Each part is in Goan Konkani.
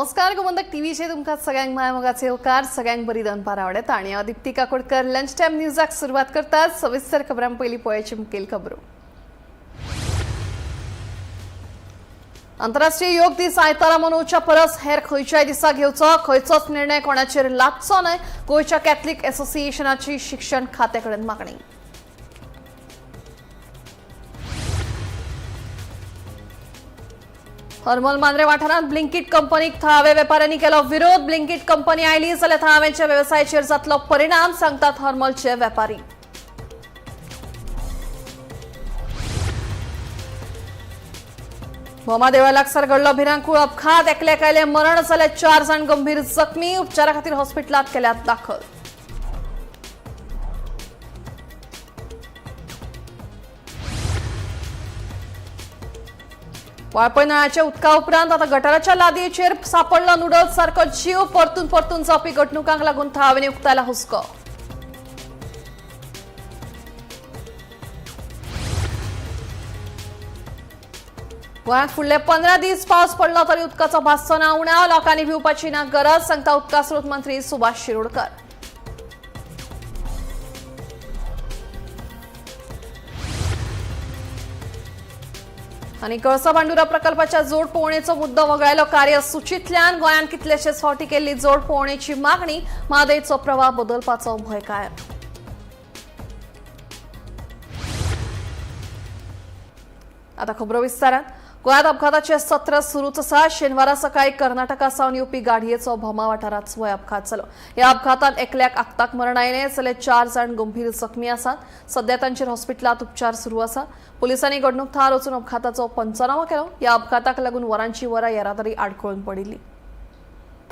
नमस्कार, गोमंतक टीव्हीचेर तुमकां सगळ्यांक माया मोगाचे येवकार. सगळ्यांक बरी दनपार आवडटा आनी हांव दिप्ती काकोडकर लंच टायम न्यूजाक सुरवात करतात. सविस्तर खबरां पयलीं पळयाची मुखेल खबरो. आंतरराष्ट्रीय योग दीस आयतारा मनोवच्या परस हेर खंयच्याय दिसा घेवचो, खंयचोच निर्णय कोणाचेर लागचो न्हय, गोंयच्या कॅथलिक असोसिएशनाची शिक्षण खात्या कडेन मागणी. हरमल मांद्रे वाठारांत ब्लिंकीट कंपनीक थळाव्या वेपाऱ्यांनी केलो विरोध. ब्लिंकीट कंपनी आयली जाल्यार थळाव्यांच्या वेवसायाचेर जातलो परिणाम, सांगतात हरमलचे वेपारी. भोमा देवळा लागसार घडलो भिरांकूळ अपघात. एकल्याक आयलें मरण जाल्यार 4 जाण गंभीर जखमी. उपचारा खातीर हॉस्पिटलांत केल्यात दाखल. वाळपय नळाच्या उदका उपरांत आता गटाराच्या लादयेचेर सापडलो नुडल्स सारको जीव. परतून परतून जावपी घडणुकांक लागून थळाव्यांनी उक्तायला हुस्को. गोंयांत फुडले 15 दीस पावस पडलो तरी उदकाचो भासचो ना उणाव. लोकांनी भिवपाची ना गरज, सांगता उदका स्रोत मंत्री सुभाष शिरोडकर. आनी कळसा भांडुरा प्रकल्पाच्या जोड पोवणेचो मुद्दो वगळायलो कार्यसुचींतल्यान. गोंयांत कितलेशेच फावटी केल्ली जोड पोवणेची मागणी. म्हादयचो प्रवाह बदलपाचो भंय कायम. आता खबरो विस्तारान. गोंयांत अपघाताचे सत्र सुरूच आसा. शेनवारा सकाळी कर्नाटका सावन येवपी गाडयेचो भोमा वाठारांत स्वय अपघात जालो. ह्या अपघातांत एकल्याक आक्ताक मरण आयलें जाल्यार 4 जाण गंभीर जखमी आसात. सध्या तांचेर हॉस्पिटलांत उपचार सुरू आसा. पुलिसांनी घडणूक थळार वचून अपघाताचो पंचनामो केलो. ह्या अपघाताक लागून वरांची वरां येरादारी आडखळून पडिल्ली.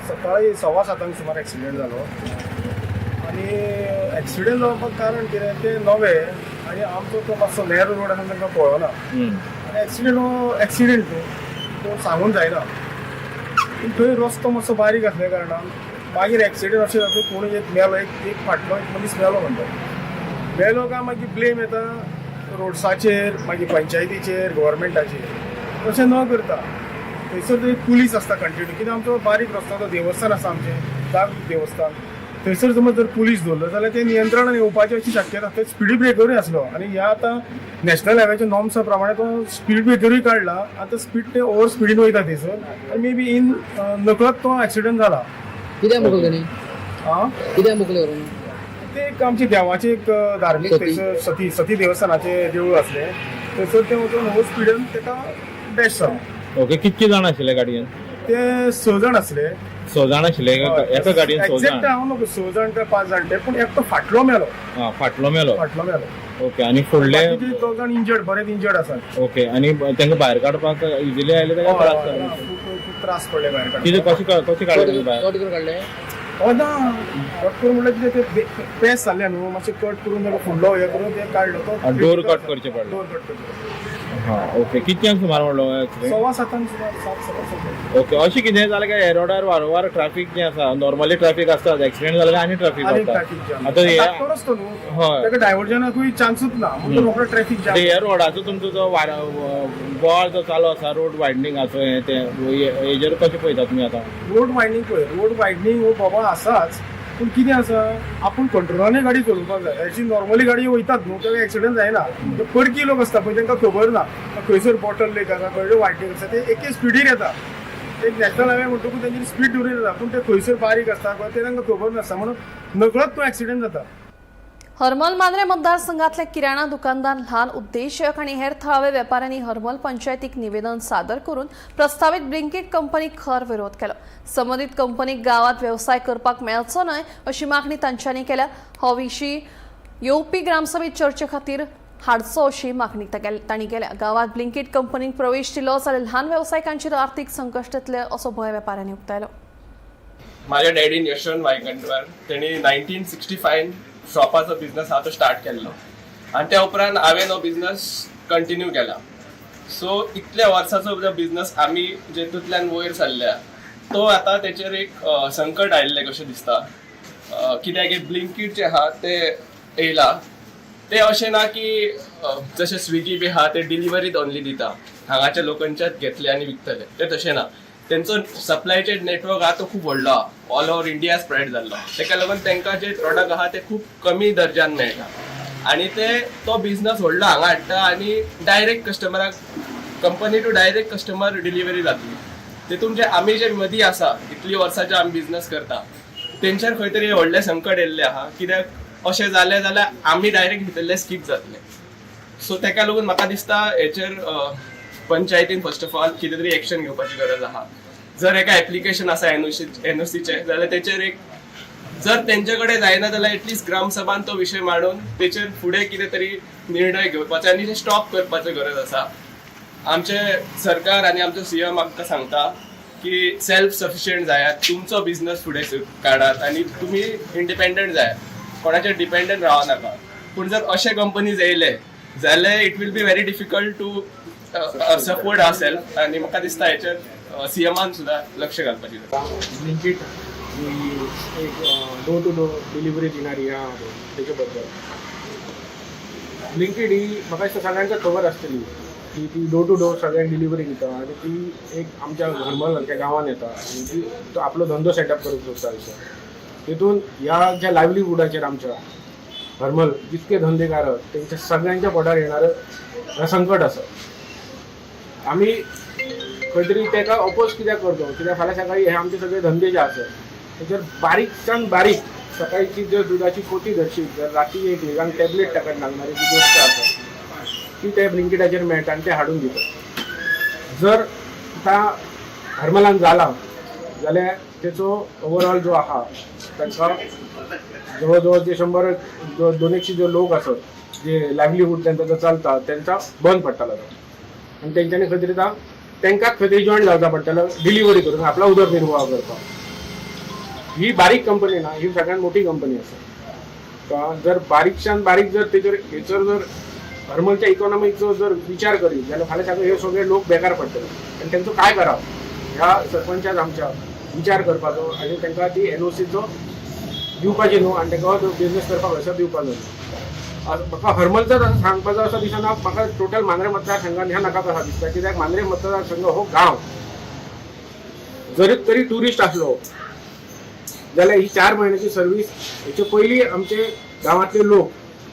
सकाळी 7:15 सुमार एक्सिडेंट जालो आनी एक्सिडेंट जावपाक कारण कितें तें नवें आनी आमचो तो मातसो नॅरो रोड आसा, तांकां कळना. आनी एक्सिडेंट हो एक्सिडेंट न्हू, तो सांगून जायना. पूण थंय रस्तो मातसो बारीक आसल्या कारणान मागीर एक्सिडेंट अशें जाता, कोण एक मेलो, एक एक फाटलो एक मनीस मेलो म्हणटा. मेलो काय मागीर ब्लेम येता रोड्साचेर, मागीर पंचायतीचेर, गव्हर्मेंटाचेर. तशें न करता थंयसर एक पुलीस आसता कंटिन्यू, कित्याक आमचो बारीक रस्तो, तो देवस्थान आसा आमचें जागृत देवस्थान, थंयसर समज जर पुलीस दवरलो जाल्यार ते नियंत्रणान येवपाची अशी शक्यता. थंय स्पीड ब्रेकरूय आसलो आनी ह्या आतां नॅशनल हायवेच्या नॉर्म्सा प्रमाणे तो स्पीड ब्रेकरूय काडला. आतां स्पीड ते ओवर स्पिडीन वयता थंयसर आनी मे बी इन नकळत तो एक्सिडंट जाला. कित्याक मोकले ताणी? आं, कित्याक मोकले करून? ते एक आमचे देवाचे एक धार्मीक सती. थंयसर सती सती देवस्थानाचें देवूळ आसलें, थंयसर ते वचून ओवर स्पिडीन ताका डॅश जालो. ओके, कितके जाण आशिल्ले गाडयेन? ते 6 जाण आसले. 6 जाण आशिल्ले एका गाडयेन? 6 एक्झॅक्ट जाण? हांव नको 6 जाण काय 5 जाण ते, पूण एकटो फाटलो मेलो. हा, फाटलो मेलो. फाटलो मेलो. ओके, आनी फुडले? बाकीचे 2 जाण इंजर्ड, बरेच इंजर्ड आसात. ओके, आनी तांकां भायर काडपाक इजिली आयले ताका त्रास जाले? खूब खूब त्रास पडले भायर काडपाक. कितें कशें कशें काडले तुमी भायर? कट करून काडले? हय ना, कट करून म्हणल्यार कितें ते पेस जाल्ले न्हू, मातशें कट करून ताका फुडलो हें करून ते काडलो तो. डोर कट करचे पडले. डोर कट करचे पडले. हा, ओके, कितक्यांक सुमार म्हणलो एक्सिडेंट? 7:15 सुमार, 7 7:15. ओके, अशें कितें जालें काय हे रोडार वारंवार ट्रॅफिक जें आसा, नॉर्मली ट्रॅफिक आसता, एक्सिडेंट जालें काय आनी ट्रॅफिक आनी जाता? Traffic jam. आतां हे धाकटो रस्तो न्हू, ताका डायवर्जनाकूय चान्सूच ना, म्हणून रोखडो ट्रॅफिक जाम. ह्या रोडाचो तुमचो जो बोवाळ जो चालू आसा, रोड वायडनिंगाचो हें तें, हेजेर कशें पळयता तुमी आतां? रोड वायडनींग पळय, रोड वायडनींग हो बाबा आसाच, पूण कितें आसा, आपूण कंट्रोलानूय गाडी चलोवपाक जाय. अशी नॉर्मली गाडी वयतात न्हू, ताका एक्सिडंट जायना. ते परकी लोक आसता पळय, तांकां खबर ना खंयसर बॉटल लेक आसा, खंयसर वायटीक आसा, ते एके स्पिडीर येता. एक नॅशनल हायवे म्हणटकूच तेंची स्पीड दवरीत येता, पूण ते खंयसर बारीक आसता ते तांकां खबर नासता, म्हणून नकळत तो एक्सिडंट जाता. हरमल मांद्रे मतदारसंघातले किराणा दुकानदार, ल्हान उद्देजक आनी हेर थळावे वेपाऱ्यांनी हरमल पंचायतीक निवेदन सादर करून प्रस्तावीत ब्लिंकीट कंपनीक खर विरोध केलो. संबंदीत कंपनीक गांवांत वेवसाय करपाक मेळचो न्हय अशी मागणी तांच्यांनी केल्या. हो विशीं येवपी ग्रामसभेत चर्चे खातीर हाडचो अशी मागणी तांणी केल्या. गांवांत ब्लिंकीट कंपनीक प्रवेश दिलो जाल्यार ल्हान वेवसायिकांचेर आर्थीक संकश्ट येतलें असो भंय वेपाऱ्यांनी उक्तायलो. माझ्या डॅडीन यशवंत वायंगणकर तेणी 1965 शॉपाचो बिझनस हा तो स्टार्ट केल्लो आनी त्या उपरांत हांवें हो बिझनस कंटिन्यू केला. सो इतल्या वर्साचो जो बिझनस आमी जेतूंतल्यान वयर सरल्या तो आतां तेचेर एक संकट आयिल्लें कशें दिसता, कित्याक की ब्लिंकीट जे आहा ते येयला, ते अशें ना की जशें स्विगी बी आहा ते डिलिव्हरीत ओनली दिता, हांगाच्या लोकांच्याच घेतले आनी विकतले, ते तशें ना. तेंचो सप्लायचे नेटवर्क आहा तो खूब व्हडलो आहा, ऑल ओवर इंडिया स्प्रेड जाल्लो. तेका लागून तांकां जे प्रोडक्ट आहा ते खूब कमी दर्जान मेळटा आनी ते तो बिजनस व्हडलो हांगा हाडटा आनी direct कस्टमराक, company to direct customer delivery जातली. तितून जे आमी जे मदीं आसा, इतली वर्सां जे आमी बिजनस करता, तेंचेर खंय तरी व्हडलें संकट येयल्लें आहा. कित्याक अशें जालें जाल्यार आमी डायरेक्ट भितरले स्कीप जातले. सो तेका लागून म्हाका दिसता हेचेर पंचायतीन फर्स्ट ऑफ ऑल कितें तरी एक्शन घेवपाची गरज आहा. जर एका एप्लिकेशन आसा एनओसीचें जाल्यार तेचेर एक जर तेंचे कडेन जायना जाल्यार एटलिस्ट ग्रामसभान तो विशय मांडून तेचेर फुडें कितें तरी निर्णय घेवपाचो आनी ते स्टॉप करपाची गरज आसा. आमचे सरकार आनी आमचो सीएम आमकां सांगता की सेल्फ सफिशियंट जायात, तुमचो बिजनस फुडें काडात आनी तुमी इंडिपेंडंट जायात, कोणाचेर डिपेंडंट रावो नाका. पूण जर अशे कंपनीज येयले जाल्यार it will be very difficult to support our self. आनी म्हाका दिसता हेचेर सीएमान सुद्दां लक्ष घालपाची गरज. ब्लिंकीट ही एक डोर टू डोर डिलिव्हरी दिणारी आहा तेचे बद्दल. ब्लिंकीट ही म्हाका दिसता सगळ्यांक खबर आसतली की ती डोर टू डोर सगळ्यांक डिलिव्हरी दिता आनी ती एक आमच्या हरमल सारक्या गांवांत येता आनी ती तो आपलो धंदो सेटअप करूंक सोदता हयसर. तितून ह्या ज्या लायवलीहुडाचेर आमच्या हरमल जितके धंदेकार आहात तेंच्या सगळ्यांच्या पोटार येणारं हें संकट आसा. आमी खंय तरी तेका अपोज कित्याक करता, कित्याक फाल्यां सकाळी हे आमचे सगळे धंदे जे आसत तेचेर बारीकच्यान बारीक सकाळची जर दुदाची पोती धरशीत जर राती एक लिगांक टॅबलेट ताका लागणारी जी गोश्ट आसा ती त्या ब्लिंकिटाचेर मेळटा आनी ते हाडून दितात. जर आतां हरमलान जाला जाल्यार तेचो ओवरऑल जो आहा तांकां जवळ जवळ जे 100 200 जे लोक आसत जे लायवलीहूड तेंचो जो चलता तेंचा बंद पडटलो तो आनी तेंच्यांनी खंय तरी आतां तेंकां खंय तरी जॉयन जावचा पडटलो डिलिव्हरी करून आपला उदरनिर्वाह करपाक. ही बारीक कंपनी ना, ही सगळ्यात मोठी कंपनी आसा. जर बारीकच्यान बारीक जर तेचेर हेचर जर हरमलच्या इकॉनॉमीचो जर विचार करीत जाल्यार फाल्यां सगळे हे सगळे लोक बेकार पडटले आनी तेंचो काय करप ह्या सरपंचाक आमच्या विचार करपाचो आनी तांकां ती एनओसीचो दिवपाची न्हू आनी तांकां बिजनेस करपाक हयसर दिवपाचो न्हू. म्हाका हरमलचाच असं सांगपाचो असो दिसना, म्हाका टोटल मांद्रे मतदारसंघान ह्या नाका कसा दिसता, कित्याक मांद्रे मतदारसंघ हो गांव जरी तरी टुरिस्ट आसलो जाल्यार ही 4 म्हयन्याची सर्वीस हेचे पयलीं आमचे गांवांतले लोक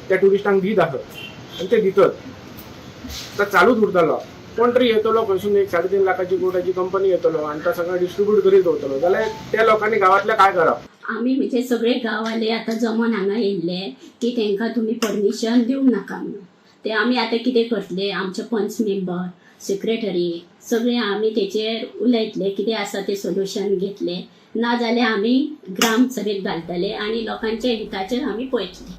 त्या टुरिस्टांक दीत आसत आनी ते दितत, तो चालूच उरतलो. कोण तरी येतलो खंयसून एक 3.5 लाखाची कोटाची कंपनी येतलो आनी तो सगळें डिस्ट्रिब्यूट करीत दवरतलो जाल्यार त्या लोकांनी गांवांतल्या काय करप? आमी म्हणजे सगळे गांववाले आतां जमोन हांगा येयल्ले की तांकां तुमी परमिशन दिवंक नाका म्हणून. ते आमी आतां कितें करतले, आमचे पंच मेंबर सेक्रेटरी सगळे आमी तेचेर उलयतले, कितें आसा तें सोल्युशन घेतले, ना जाल्यार आमी ग्राम सभेक घालतले आनी लोकांच्या हिताचेर आमी पळयतले.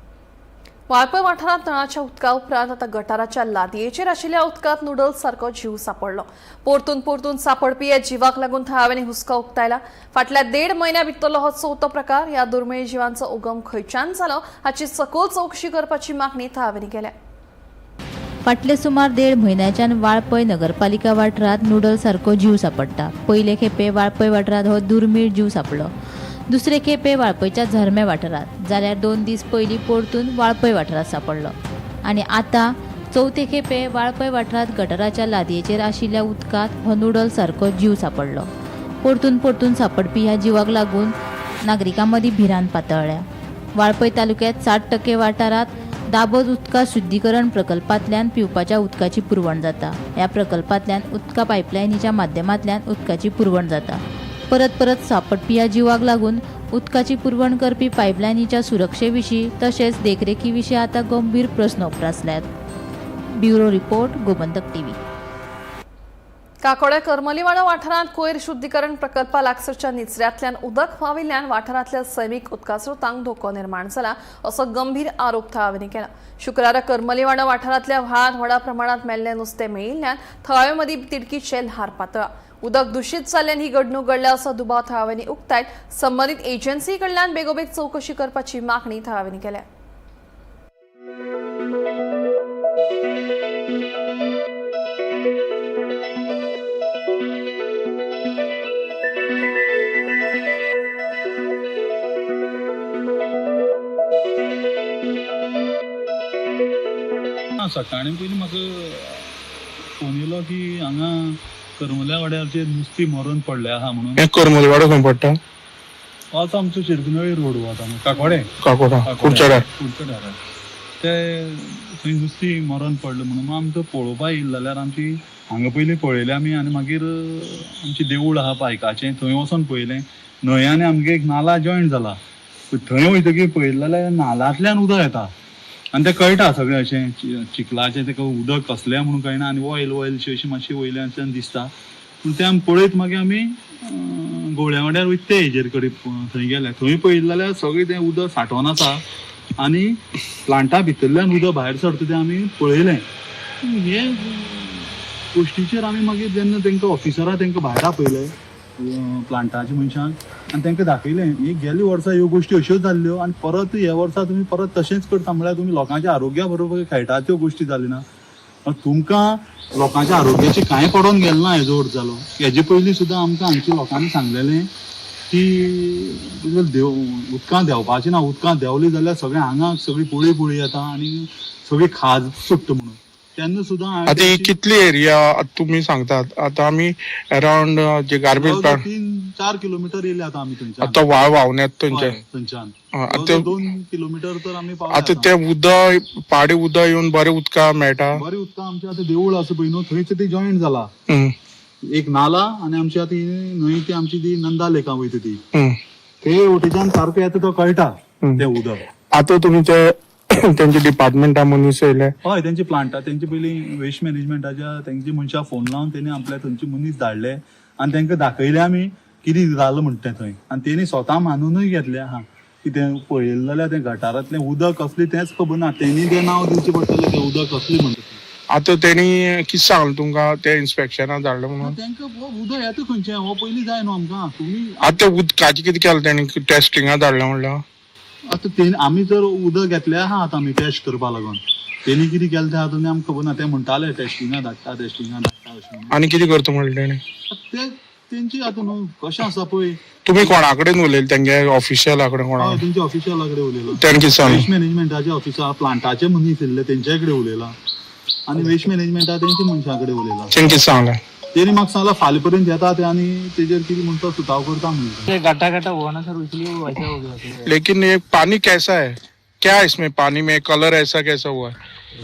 वाळपय वाठारांत नळाच्या उदका उपरांत आतां गटाराच्या लादयेचेर आशिल्ल्या उदकांत नुडल्स सारको जीव सांपडलो. परतून परतून सांपडपी ह्या जिवाक लागून थळाव्यांनी हुस्को उक्तायला. फाटल्या 1.5 म्हयन्या भितरलो हो चवथो प्रकार. ह्या दुर्मीळ जिवांचो उगम खंयच्यान जालो हाची सखोल चवकशी करपाची मागणी थळाव्यांनी केल्या. फाटले सुमार 1.5 म्हयन्याच्यान वाळपय नगरपालिका वाठारांत नुडल सारको जीव सांपडटा. पयले खेपे वाळपय वाठारांत हो दुर्मीळ जीव सांपडलो, दुसरे खेपे वाळपयच्या झरमे वाठारांत, जाल्यार 2 दीस पयलीं परतून वाळपय वाठारांत सांपडलो आनी आतां चवथे खेपे वाळपय वाठारांत गटराच्या लादयेचेर आशिल्ल्या उदकांत हो नुडल सारको जीव सांपडलो. परतून परतून सांपडपी ह्या जिवाक लागून नागरिकां मदीं भिरांत पातळ्ळ्या. वाळपय तालुक्यांत 60% वाठारांत दाबोज उदका शुद्धीकरण प्रकल्पांतल्यान पिवपाच्या उदकाची पुरवण जाता. ह्या प्रकल्पांतल्यान उदका पायपलायनीच्या माध्यमांतल्यान उदकाची पुरवण जाता. परत परत सांपडपी ह्या जिवाक लागून उदकाची पुरवण करपी पायपलायनीच्या सुरक्षे विशीं तशेंच देखरेखी विशीं आतां गंभीर प्रस्न उप्रासल्यात. Bureau report, Gomantak TV. Kakoda Karmaliwado वाठारांत कोयर शुद्धीकरण प्रकल्पा लागसरच्या निचऱ्यांतल्यान उदक व्हांविल्ल्यान वाठारांतल्या सैमीक उदका स्रोतांक धोको निर्माण जाला असो गंभीर आरोप थळाव्यांनी केला. शुक्रारा करमलीवाडो वाठारांतल्या व्हाळांत व्हडा प्रमाणात मेल्लें नुस्तें मेळिल्ल्यान थळाव्यां मदीं तिडकीचें ल्हार पातळ्ळां. उदक दुशीत जाल्ल्यान ही घडणूक घडल्या असो दुबाव थळाव्यांनी उक्तायत संबंदीत एजन्सी कडल्यान बेगोबेग चवकशी करपाची मागणी थळाव्यांनी केल्या. सकाळी पयलीं म्हाका फोन येयलो की हांगा करमल्या वाड्यार जे नुस्ती मरून पडले आहा म्हणून. हे करमलवाडो खंय पडटा? होच आमचो चिरकुनळी रोड वता न्हू, काकोडे. काकोडा, कुडचड्यार. कुडचड्यार ते थंय नुस्ती मरण पडलें म्हणून मग आमचो पळोवपा येयलें जाल्यार आमची हांगा पयलीं पळयलें आमी आनी मागीर आमचें देवूळ आहा पायकाचें थंय वचोन पळयलें. न्हंय आनी आमगे एक नाला जॉयंट जाला, थंय वयतकीर पळयलें जाल्यार नालांतल्यान उदक येता आनी तें कळटा सगळें अशें चिखलाचें तेका उदक कसलें म्हणून कळना आनी ऑयल ऑयलशी अशी मातशी वयल्यान दिसता. पूण तें आमी पळयत मागीर आमी गोवळ्या वाड्यार वयता ते हेजेर कडेन थंय गेले. थंय पळयलें जाल्यार सगळें तें उदक सांठोवन आसा आनी प्लांटा भितरल्यान उदक भायर सरता तें आमी पळयलें. हे गोश्टीचेर आमी मागीर जेन्ना तेंकां ऑफिसरां तेंकां भायर आपयले प्लांटाच्या मनशांक आनी तेंकां दाखयलें ही गेल्या वर्सा ह्यो गोश्टी अश्योच जाल्ल्यो आनी परत ह्या वर्सा तुमी परत तशेंच करता म्हळ्यार तुमी लोकांच्या आरोग्या बरोबर खेळटा त्यो गोश्टी जाल्यो ना. तुमकां लोकांच्या आरोग्याचें कांय पडोन गेलें ना हेजो अर्थ जालो. हेजे पयलीं सुद्दां आमकां हांगच्या लोकांनी सांगलेलें की उदकां देंवपाचें ना, उदकां देंवली जाल्यार सगळें आंगाक सगळी पुळी पुळी येता आनी सगळी खाज सुट्टा म्हणून. तेन्ना सुद्दां आतां ही कितली एरिया तुमी सांगतात? आतां आमी अरावंड जे गार्बेज प्लांट 3-4 किलोमिटर येयले आतां आमी थंयच्यान. आतां व्हाळ व्हांवून येता थंयचे थंयच्यान 2 किलोमिटर तर आमी पावले. आतां तें उदक पाडी उदक येवन बरें उदकां मेळटा, बरें उदकां. आमचें आतां देवूळ आसा पळय न्हू थंयच तें जॉयंट जाला एक नाला आनी आमची आतां न्हंय ती आमची ती नंदा लेका वयता ती ते वटेच्यान सारको येता तो कळटा तें उदक. आतां तुमी ते तेंचे डिपार्टमेंटा मनीस येयले? हय, तेंचे प्लांटा तेंचे पयलीं वेस्ट मॅनेजमेंटाच्या तेंचे मनशां फोन लावन तेणी आपल्या थंयचे मनीस धाडले आनी तेंकां दाखयलें आमी कितें जालां म्हणटा तें थंय आनी तेणी स्वता मानुनूय घेतलें आहा की तें पळयलें जाल्यार तें गटारांतलें उदक कसलें तेंच खबर ना, तेणी तें नांव दिवचें पडटलें तें उदक कसलें म्हणटा तें. आतां तेणी कितें सांगलें तुमकां ते इन्स्पेक्शनाक धाडलें म्हणून? तेंकां उदक येता खंयचें हो पयलीं जाय न्हू आमकां. तुमी आतां उदकाचें कितें केलें तेणी? टेस्टिंगा धाडलें म्हणल्यार आतां तेणी आमी जर उदक घेतलें आहा आतां आमी टेस्ट करपा लागून तेणी कितें केलें तें आतां आमकां खबर ना. ते म्हणटाले टेस्टिंगा धाडटा टेस्टिंगा धाडटा अशें म्हणून. आनी कितें करता म्हणलें तेणी? ते तेंची आतां न्हू कशें आसा पळय. तुमी कोणा कडेन उलयले? तेंगे ऑफिशियला कडेन कोणा? हय, तेंच्या ऑफिशियला कडेन उलयला. तेणी कितें सांगलें? वेस्ट मॅनेजमेंटाचे ऑफिसा प्लांटाचे मनीस येयल्ले तेंच्या कडेन उलयला आनी वेस्ट मॅनेजमेंटा तेंच्या मनशां कडेन उलयला. तेणी कितें सांगलें? तेणी म्हाका सांगलां फाल्यां पर्यंत येता ते आनी तेजेर कितें म्हणटा सुताव करता म्हणून. गड्ढा गड्ढा हुआ ना सर, इसलिए वो वैसा हो गया. लेकिन ये पानी कैसा है? क्या इसमें पानी में कलर ऐसा कैसा हुआ है?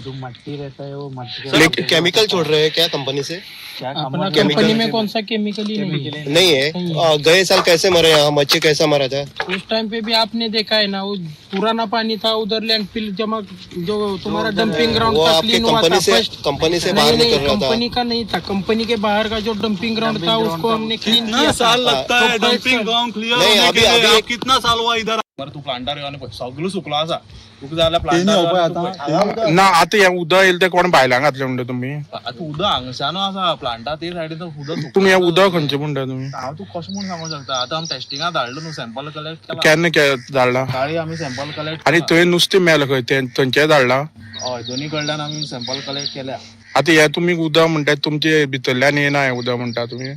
जो मट्टी रहता है वो मट्टी. केमिकल छोड़ रहे हैं क्या कंपनी से? अपना कंपनी में कौन सा केमिकल ही नहीं नहीं है. गए साल कैसे मरे यहाँ मच्छी, कैसा मरा था? उस टाइम पे भी आपने देखा है ना, वो पुराना पानी था उधर लैंडफिल जमा जो तुम्हारा डंपिंग ग्राउंड वो था आपके क्लीन हुआ कंपनी था से फर्स्ट. कंपनी से बाहर नहीं निकल रहा था? कंपनी का नहीं था, कंपनी के बाहर का जो डंपिंग ग्राउंड था उसको हमने क्लीन किया. साल लगता है डंपिंग ग्राउंड क्लियर नहीं, होने अभी के लिए? अभी आप कितना साल हुआ इधर? तूं प्लांटार येवन पळय सगळो सुकलो आसा तुका जाल्यार तेणी प्लांटार आतां ना आतां हें उदक येयलें तें कोण भायल्यान घातलें म्हणटा तुमी? आतां उदक हांगच्यान आसा प्लांटा ते सायडीन उदक. तुमी हें उदक खंयचें म्हणटा तुमी? हांव तुका कशें म्हूण सांगूंक शकता? आतां आमी टेस्टिंगा धाडलो न्हू, सॅम्पल कलेक्ट केला. केन्ना धाडलां? सकाळी आमी सॅम्पल कलेक्ट. आनी थंय नुस्तें मेलें खंय तें थंयचें धाडलां? हय, दोनी कडल्यान आमी सॅम्पल कलेक्ट केल्या. आतां हें तुमी उदक म्हणटा तुमचे भितरल्यान येना हें उदक म्हणटा तुमी?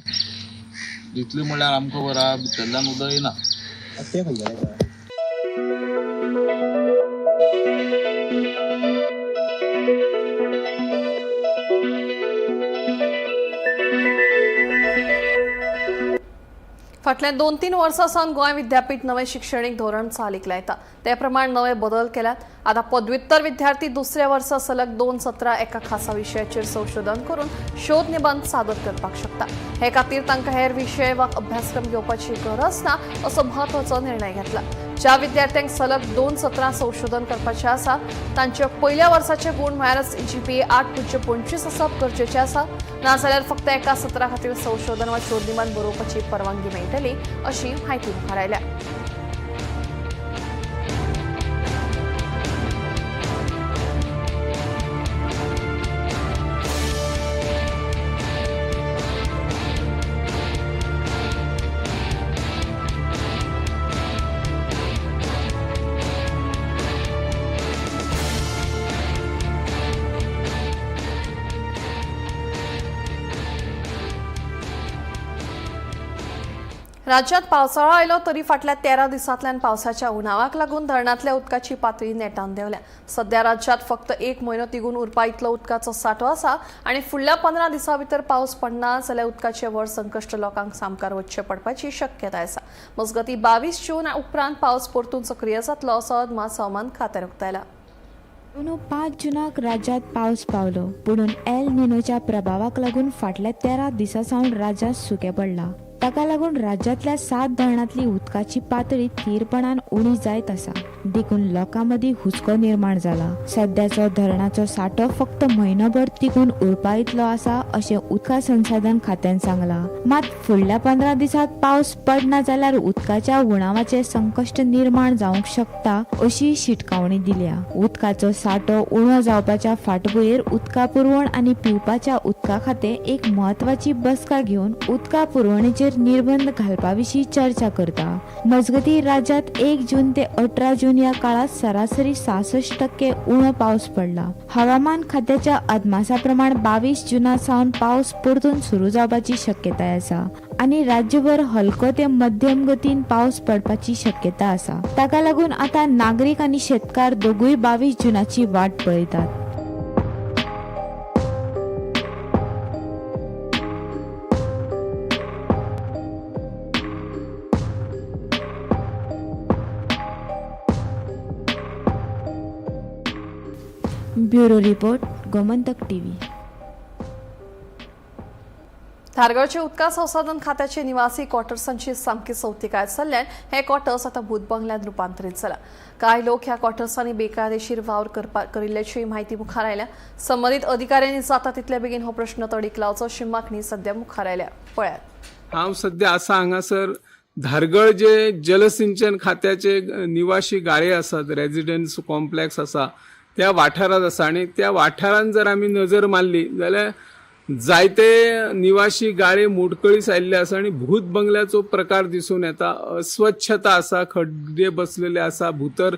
इतलें म्हणल्यार आमकां खबर आहा भितरल्यान उदक येना. फाटल्या 2-3 वर्सां सावन गोंय विद्यापीठ नवें शिक्षणीक धोरण चालीक लायता. ते प्रमाण नवे बदल केल्यात. आतां पदव्युत्तर विद्यार्थी दुसऱ्या वर्सा सलग 2 सत्रां एका खासा विशयाचेर संशोधन करून शोध निबंद सादर करपाक शकता. हे खातीर तांकां हेर विशय वा अभ्यासक्रम घेवपाची गरज ना असो म्हत्वाचो निर्णय घेतला. ज्या विद्यार्थ्यांक सलग 2 सत्रां संशोधन करपाचें आसा तांचे पयल्या वर्साचे गूण म्हळ्यारच जीपीए 8.25 आसप गरजेचें आसा. नाजाल्यार फक्त एका सत्रा खातीर संशोधन वा शोध निबंद बरोवपाची परवानगी मेळटली अशी म्हायती मुखार आयल्या. राज्यात पावसाळो आयलो तरी फाटल्या 13 दिसांतल्यान पावसाच्या उणावाक लागून धरणांतल्या उदकाची पातळी नेटान देंवल्या. सध्या राज्यात फक्त 1 म्हयनो तिगून उरपा इतलो उदकाचो सांठो आसा आनी फुडल्या 15 दिसां भितर पावस पडना जाल्यार उदकाचें व्हड संकश्ट लोकांक सामकार वचचें पडपाची शक्यताय आसा. मजगतीं 22 जून उपरांत पावस परतून सक्रीय जातलो असो अदमास हवामान खात्यान उक्तायला. अंदू 5 जुनाक राज्यात पावस पावलो, पुणून एल निनोच्या प्रभावाक लागून फाटल्या 13 दिसां सावन राज्यांत सुकें पडलां. ताका लागून राज्यांतल्या 7 धरणांतली उदकाची पातळी थीरपणान उणी जायत आसा. देखून लोकां मदीं हुस्को निर्माण जाला. सद्याचो धरणाचो सांठो फक्त म्हयनोभर तिगून उरपा इतलो आसा अशें उदका संसाधन खात्यान सांगलां. मात फुडल्या 15 दिसांत पावस पडना जाल्यार उदकाच्या उणावाचें संकश्ट निर्माण जावंक शकता अशी शिटकावणी दिल्या. उदकाचो सांठो उणो जावपाच्या फाटभुंयेर उदका पुरवण आनी पिवपाच्या उदका खातें एक म्हत्वाची बसका घेवन उदका पुरवणेचेर निर्बंध घालपा विशीं चर्चा करता. मजगतीं राज्यांत 1 जून ते 18 जून ह्या काळांत सरासरी 66% उणो पावस पडला. हवामान खात्याच्या अदमासा प्रमाण 22 जुना सावन पावस परतून सुरू जावपाची शक्यताय आसा आनी राज्यभर हलको ते मध्यम गतीन पावस पडपाची शक्यता आसा. ताका लागून आतां नागरीक आनी शेतकार दोगूय 22 जुनाची वाट पळयतात. Bureau report, Gomantak TV. धारगळचे उदका संसाधन खात्याचे निवासी क्वॉर्टर्सांची सामकी सवतिकाय चल्ल्यान हे क्वॉर्टर्स आतां भूत बंगल्यांत रुपांतरीत जाला. कांय लोक ह्या क्वॉर्टर्सांनी बेकायदेशीर वावर करिल्ल्याची म्हायती मुखार आयल्या. संबंदीत अधिकाऱ्यांनी जाता तितले बेगीन हो प्रश्न तडीक लावचो अशी मागणी सध्या मुखार आयल्या. पळयात. हांव सद्या आसा हांगासर धारगळ जे जलसिंचन खात्याचे निवासी गाळे आसात, रेजिडन्स कॉम्प्लेक्स आसा त्या वाठारांत आसा आनी त्या वाठारांत जर आमी नजर मारली जाल्यार जायते निवासी गाळे मोडकळीस आयिल्ले आसा आनी भूत बंगल्याचो प्रकार दिसून येता. अस्वच्छता आसा, खड्डे बसलेले आसा, भितर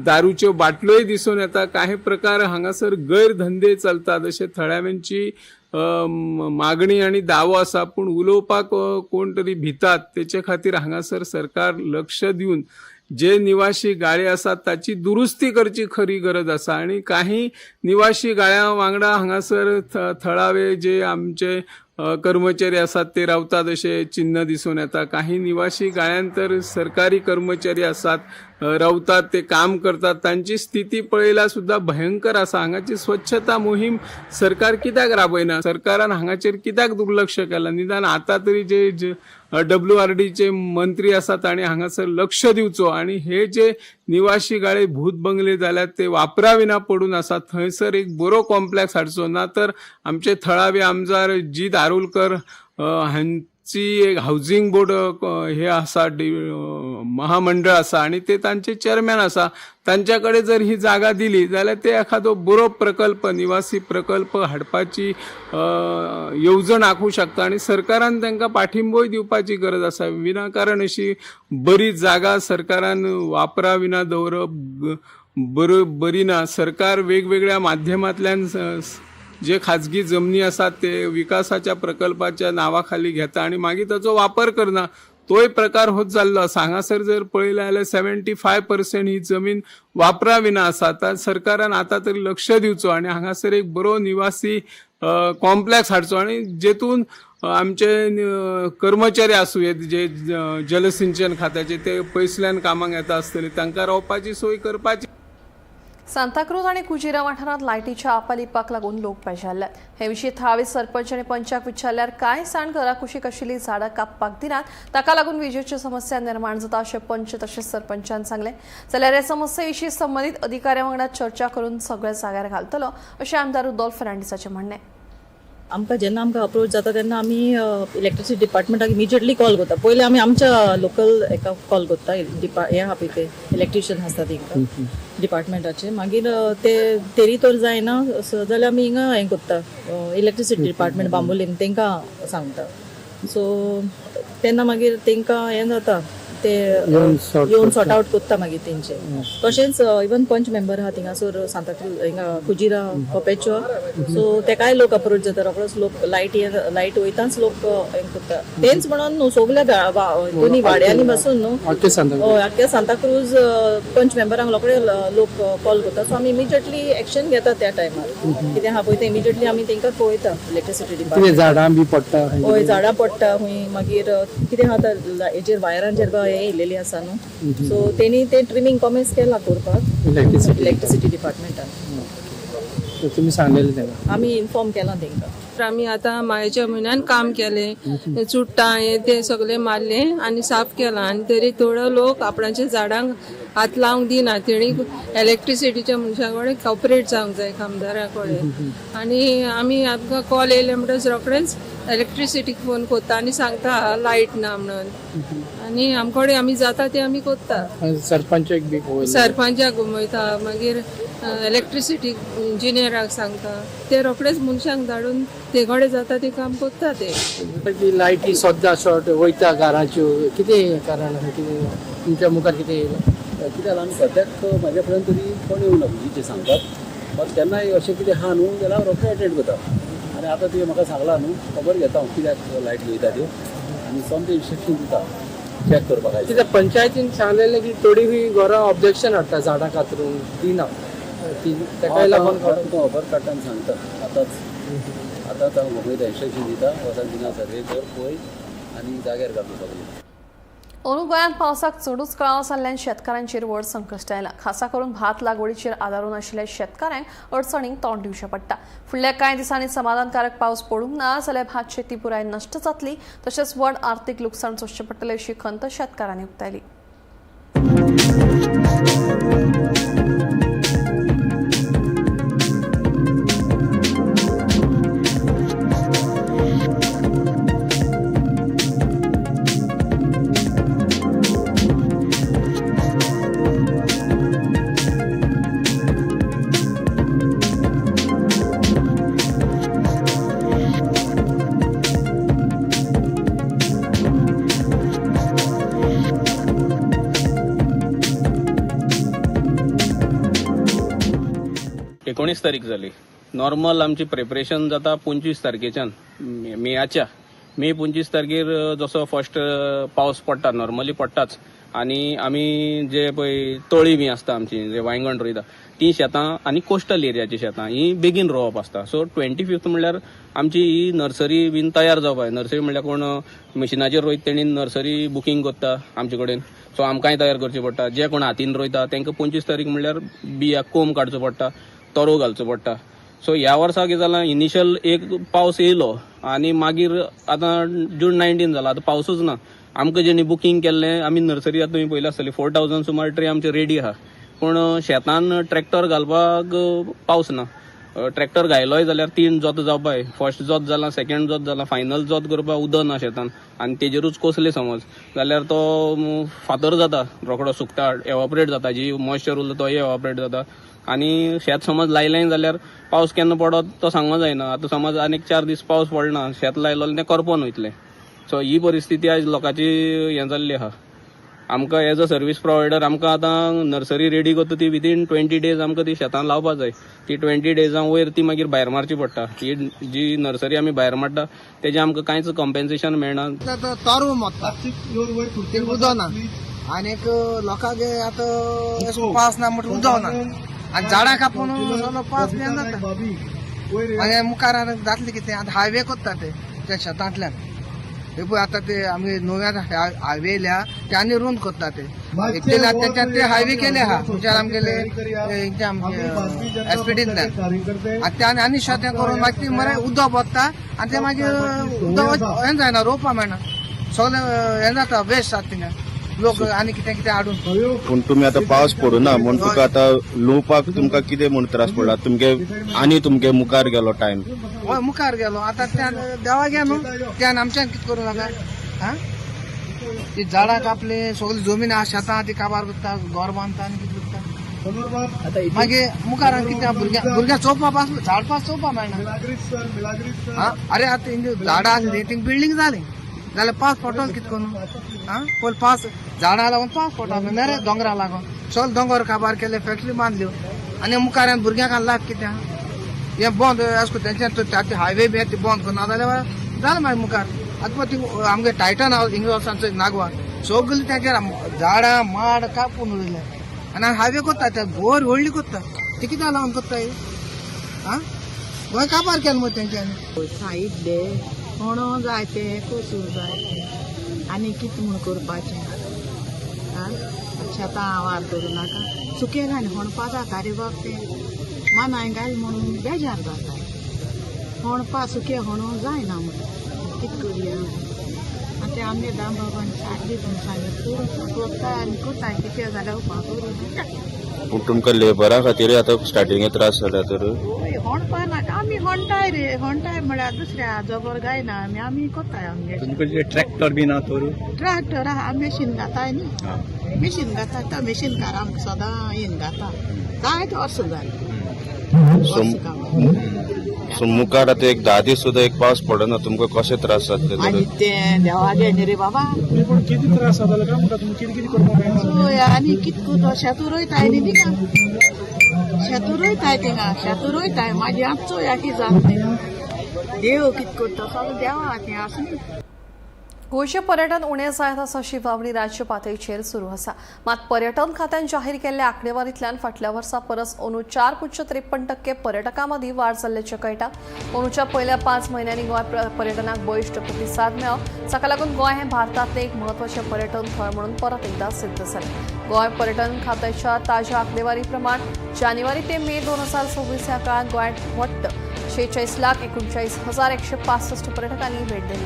दारूच्यो बाटल्योय दिसून येता. कांय प्रकार हांगासर गैरधंदे चलतात अशे थळाव्यांची मागणी आनी दावो आसा, पूण उलोवपाक कोण तरी भितात. तेचे खातीर हांगासर सरकार लक्ष दिवन जे निवासी गाळे आसात ताची दुरुस्ती करची खरी गरज आसा आनी काही निवासी गाळ्यां वांगडा हांगासर थळावे जे आमचे कर्मचारी आसात ते रावतात अशें चिन्न दिसून येता. काही निवासी गाळ्यांत तर सरकारी कर्मचारी आसात, रावतात, ते काम करतात, तांची स्थिती पळयल्यार सुद्दां भयंकर आसा. हांगाची स्वच्छता मोहीम सरकार कित्याक राबयना? सरकारान हांगाचेर कित्याक दुर्लक्ष केलां? निदान आतां तरी जे WRDचे मंत्री आसात तांणी हांगासर लक्ष दिवचो आनी हे जे निवासी गाळे भूत बंगले जाल्यात ते वापराविना पडून आसात थंयसर एक बरो कॉम्प्लेक्स हाडचो. ना तर आमचे थळावे आमदार जी दारुलकर हांची एक हावजींग बोर्ड हे आसा, महामंडळ आसा आनी ते तांचे चेअरमॅन आसा, तांच्या कडेन जर ही जागा दिली जाल्यार ते एखादो बरो प्रकल्प, निवासी प्रकल्प हाडपाची येवजण आखूं शकता आनी सरकारान तांकां पाठिंबोय दिवपाची गरज आसा. विनाकारण अशी बरी जागा सरकारान वापरा विना दवरप बरी ना. सरकार वेगवेगळ्या माध्यमांतल्यान जे खाजगी जमनी आसात ते विकासाच्या प्रकल्पाच्या नांवा खाली घेता आनी मागीर ताचो वापर करना, तोय प्रकार होत जाल्लो आसा. हांगासर जर पळयलें जाल्यार 75% ही जमीन वापरा विना आसा. आतां सरकारान आतां तरी लक्ष दिवचो आनी हांगासर एक बरो निवासी कॉम्प्लेक्स हाडचो आनी जेतून आमचे कर्मचारी आसूं येत जे जलसिंचन खात्याचे ते पयसल्यान कामाक येता आसतले, तांकां रावपाची सोय करपाची. सांताक्रूज आनी कुजिरा वाठारांत लायटीच्या आपालिपाक लागून लोक पेजारल्यात. हे विशीं थळावे सरपंच आनी पंचाक विचारल्यार कांय जाण घरा कुशीक आशिल्लीं झाडां कापपाक दिनात, ताका लागून विजेच्यो समस्या निर्माण जाता अशें पंच तशेंच सरपंचान सांगलें. जाल्यार हे समस्ये विशीं संबंदीत अधिकाऱ्यां वांगडा चर्चा करून सगळे जाग्यार घालतलो अशें आमदार रुदोल्फ फेर्नांडीसाचें म्हणणें. आमकां जेन्ना आमकां अप्रोच जाता तेन्ना आमी इलेक्ट्रिसिटी डिपार्टमेंटाक इमिजिएटली कॉल करता. पयलीं आमी आमच्या लोकल एका कॉल करता, हें आहा पळय ते इलेक्ट्रिशियन आसता तेंकां डिपार्टमेंटाचे. मागीर ते तेरी तर जायना जाल्यार आमी हिंगा हें करता, इलेक्ट्रिसिटी डिपार्टमेंट बांबोलीम तेंकां सांगता. सो तेन्ना मागीर तेंकां हें जाता, ते येवन सॉर्ट आउट कोत्ता मागीर तेंचे. तशेंच इवन पंच मेंबर आहा थिंगासर सांताक्रूज हिंगा कुजिरा कोपेचो, सो तेकाय लोक अप्रोच जाता रोकडोच. लोक लायट लायट वयताच लोक हें करता तेंच म्हणून न्हू, सगल्या दोनी वाड्यांनी बसून न्हू, हय, आख्ख्या सांताक्रूज पंच मेंबरांक रोकडे लोक कॉल करता. सो आमी इमिजिएटली एक्शन घेता त्या टायमार. कितें आहा पळय तें इमिजिएटली आमी तेंकां पळयता इलेक्ट्रिसिटी डिपार्टमेंट. झाडां बी पडटा? हय, झाडां पडटा खंय. मागीर कितें आहा हेजेर वायरांचेर बा हें येयलेली आसा न्हू, सो तेणी तें ट्रिमींग कॉमेन्स केलां करपाक इलेक्ट्रिसिटी डिपार्टमेंटान. तुमी सांगलेलें तेका? आमी इन्फॉर्म केलां तेंकां. आमी आतां मायाच्या म्हयन्यान काम केलें, चुडटां हें तें सगळें मारलें आनी साफ केलां, आनी तरी थोडो लोक आपणाच्या झाडांक हात लावंक दिना. तेणी इलेक्ट्रिसिटीच्या मनशां कडेन कॉपरेट जावंक जाय, कामदारा कडेन. आनी आमी आमकां कॉल येयले म्हणटच रोखडेच इलेक्ट्रिसिटीक फोन कोत्ता आनी सांगता लायट ना म्हणून, आनी आमकडे आमी जाता ते आमी कोत्ता. सरपंचाक बी सरपंचाक घुमयता, मागीर इलेक्ट्रिसिटी इंजिनियराक सांगता, ते रोखडेच मनशांक धाडून ते कडेन जाता ते काम कोत्ता ते. लायटी सद्दां शॉर्ट वयता घराच्यो, कितें कारण आसा? कितें तुमच्या मुखार कितें येयलां? कितें जालां, आमी सद्याक म्हाज्या फुड्यान तरी कोण येवना म्हणजे सांगतात, बट केन्नाय अशें कितें आहा न्हू जाल्यार हांव रोखडें एटेंड करता. आनी आतां तुवें म्हाका सांगलां न्हू, खबर घेता हांव कित्याक लायट वयता त्यो, आनी सोमतें इन्स्ट्रक्शन दिता चॅक करपाक. कित्याक पंचायतीन सांगलेलें की थोडी बी घरां ऑब्जेक्शन हाडटा झाडां कातरूंक दिना, ती तेकाय लागून तुका खबर काडटा आनी सांगता. आतांच आतांच हांव घुमयता, इन्स्ट्रक्शन दिता, वचून थिंगा सर्वे कर पळय आनी जाग्यार घालता सगळें. अंदू गोंयांत पावसाक चडूच कळाव जाल्ल्यान शेतकारांचेर व्हड संकश्ट आयलां. खासा करून भात लागवडीचेर आदारून आशिल्ल्या शेतकारांक अडचणींक तोंड दिवचें पडटा. फुडल्या कांय दिसांनी समाधानकारक पावस पडूंक ना जाल्यार भात शेती पुराय नश्ट जातली, तशेंच व्हड आर्थीक लुकसाण सोंसचें पडटलें अशी खंत शेतकारांनी उक्तायली. एकोणीस तारीख जाली. नॉर्मल आमची प्रिपरेशन जाता 25 तारखेच्यान मेयाच्या मे 25 तारखेर जसो फर्स्ट पावस पडटा, नॉर्मली पडटाच, आनी आमी जे पळय तळी बी आसता आमची, जे वांयगण रोयता ती शेतां आनी कोस्टल एरियाची शेतां ही बेगीन रोवप आसता. सो 25 म्हणल्यार आमची ही नर्सरी बीन तयार जावपाक जाय. नर्सरी म्हणल्यार कोण मशिनाचेर रोयता तेणी नर्सरी बुकींग करता आमचे कडेन, सो आमकांय तयार करची पडटा. जे कोण हातीन रोयता तांकां 25 तारीख म्हणल्यार बियाक कोंब काडचो पडटा, तरो घालचो पडटा. सो ह्या वर्सा कितें जालां, इनिशियल एक पावस येयलो आनी मागीर आतां जून 19 जाला, आतां पावसूच ना. आमकां जेणी बुकींग केल्लें, आमी नर्सरी आतां तुमी पळयली आसतली, 4000 सुमार ट्री आमचे रेडी आहा, पूण शेतान ट्रॅक्टर घालपाक पावस ना. ट्रॅक्टर घायलोय जाल्यार 3 जोत जावपाक, फर्स्ट जोत जाला, सेकंड जोत जाला, फायनल जोत करपाक उदक ना शेतान, आनी तेजेरूच कसले समज जाल्यार तो फातर जाता, रोकडो सुकता, एवॉपरेट जाता, जी मॉइश्चर उरता तोय एवॉपरेट जाता. आनी शेत समज लायलें जाल्यार पावस केन्ना पडत तो सांगूंक जायना. आतां समज आनीक 4 दीस पावस पडना, शेत लायलो तें करपोन वयतलें. सो ही परिस्थिती आयज लोकांची हें जाल्ली आहा. आमकां एज अ सर्वीस प्रोवायडर आमकां आतां नर्सरी रेडी करता ती विदीन 20 डेज आमकां ती शेतान लावपा जाय. ती 20 डेजां वयर ती मागीर भायर मारची पडटा. ही जी नर्सरी आमी भायर मारता तेजें आमकां कांयच कॉम्पेन्सेशन मेळना. तरव मोत्ता उदक ना, आनीक लोकांक आतां पावस ना म्हणटा उदक ना, आनी झाडां कापून सगळो पावस बी जाता. आनी मुखार जातलें कितें, आतां हायवे कोत्ता ते त्या शेतांतल्यान. हे पळय आतां ते आमी नव्यान हायवे येयल्या ते आनी रुंद कोत्ता ते तेंच्यान ते हायवे केले आहा तुमच्यान आमगेले आमचे एसपीडींतल्यान. आनी ते आनी शेत हें करून मागीर ती मरे उदक वता आनी ते मागीर उदक हें जायना, रोवपा मेळना, सगळें हें जाता, वेस्ट जाता थिंगा लोक आनी कितें कितें हाडून. पूण तुमी आतां पावस पडूना म्हूण तुका आतां लुवपाक तुमकां कितें म्हूण त्रास पडला तुमगे, आनी तुमगे मुखार गेलो टायम? हय मुखार गेलो. आतां त्यान देवा गे न्हू, त्यान आमच्यान कितें करूं नाका. आं ती झाडां कापली, सगळी जमीन आहा शेतां ती काबार करता, घर बांदता आनी कितें करता. मागीर मुखार आनी कितें भुरग्यां चोवपा पास झाड पास चोवपा मेळना. आं अरे आतां झाडां आसली थिंग बिल्डींग जाली, जाल्यार पावस पडटलो कितें करून? आं, पयलीं पावस झाडां लागून पावस पडटा न्ही रे, दोंगरा लागून सगळे दोंगर काबार केले, फॅक्टरी बांदल्यो आनी मुखार भुरग्यांक लायफ कितें हें बंद अशें करून तेंच्यान हायवे बी ती बंद करना जाल्यार जालें मागीर मुखार. आतां पळय ती आमगे टायटन हावस हिंगा वचून नागवा सगळीं तेंचेर झाडां माड कापून उडयले आनी हायवे कोत्ता, ते बोर व्हडली कोत्ता, ती कित्याक लागून कोत्ता? आं, गोंय काबार केलें मरे तेंच्यांनी. साईडले म्हणून जाय ते कसूर जाय ते आनी कितें म्हूण करपाचें? आं, शेतां आवार करूं नाका, सुकें घाल होणपा जाता रे बाब, तें मानाय घाल म्हणून बेजार जाता, होणपा सुकें होणू जायना म्हणून कितें करुया? आनी तें आमगे दामबाबान सारकें सांगलें करता आनी करता कितें जाल्यार उपाय करूं. पूण तुमकां लेबरा खातीर आतां स्टार्टिंगे त्रास जाल्या तर? हय, होणपा नाका, आमी होणटाय रे, होणटाय म्हळ्यार दुसऱ्या जबर गायना आमी, आमी कोत्ताय आमगे. तुमकां ट्रॅक्टर बी ना तर? ट्रॅक्टर आहा, मेशीन घाताय न्ही, मेशीन घाता, तो मेशीन कार आमकां सदां येवन घाता, जायते वर्सां जालीं. सो मुखार आतां एक 10 दीस सुद्दां एक पावस पडना, तुमकां कशें त्रास जातले? आनी तें देवागे न्ही रे बाबा. पूण कितें त्रास जाताले काय म्हणटा तुमी? कितें कितें करपाक मेळटा? आनी कितें करता? शेतां रोयताय न्ही थिंगा, शेतां रोयताय थिंगा, शेतां रोयताय, मागीर आतां चोया कितें जाता तें. देव कितें करता सगळें देवा हातीं आसा न्ही. गोंयचें पर्यटन उणें जायत आसा अशी वावणी राज्य पातळीचेर सुरू आसा. मात पर्यटन खात्यान जाहीर केल्ल्या आंकडेवारींतल्यान फाटल्या वर्सा परस अंदू 4.53% पर्यटकां मदीं वाड जाल्ल्याचें कळटा. अंदूच्या पयल्या 5 म्हयन्यांनी गोंय पर्यटनाक बळिश्ट प्रतिसाद मेळ्ळो, जाका लागून गोंय हें भारतांतलें एक म्हत्वाचें पर्यटन थळ म्हणून परत एकदा सिद्ध जालें. गोंय पर्यटन खात्याच्या ताज्या आंकडेवारी प्रमाण जानेवारी ते मे 2026 ह्या काळांत गोंयांत वट्ट 46,39,165 पर्यटकांनी भेट दिली.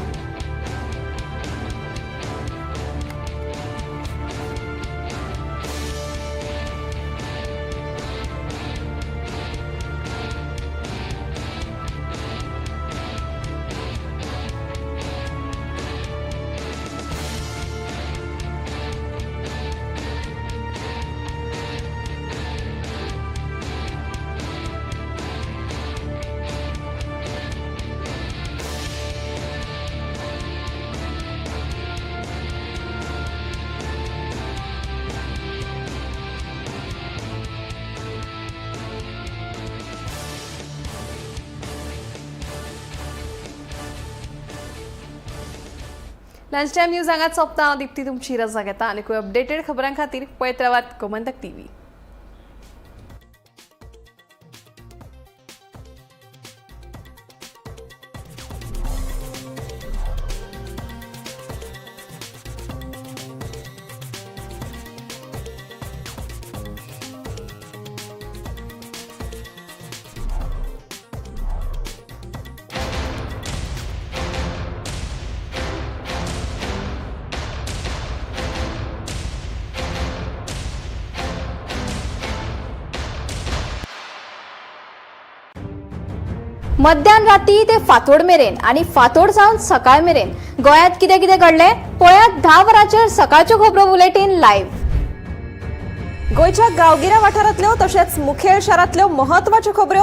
लंच टायम न्यूज हांगाच सोंपता. हांव दीप्ती तुमची रजा घेता आनी अपडेटेड खबरां खातीर पळयत रावात गोमंतक टीव्ही. मध्यान राती ते फांतोड मेरेन आनी फांतोड जावन सकाळ मेरेन गोंयांत कितें कितें घडलें पळयात 10 वरांचेर सकाळच्यो खबरो बुलेटीन लायव्ह. गोंयच्या गांवगिऱ्या वाठारांतल्यो तशेंच मुखेल शारांतल्यो म्हत्वाच्यो खबरो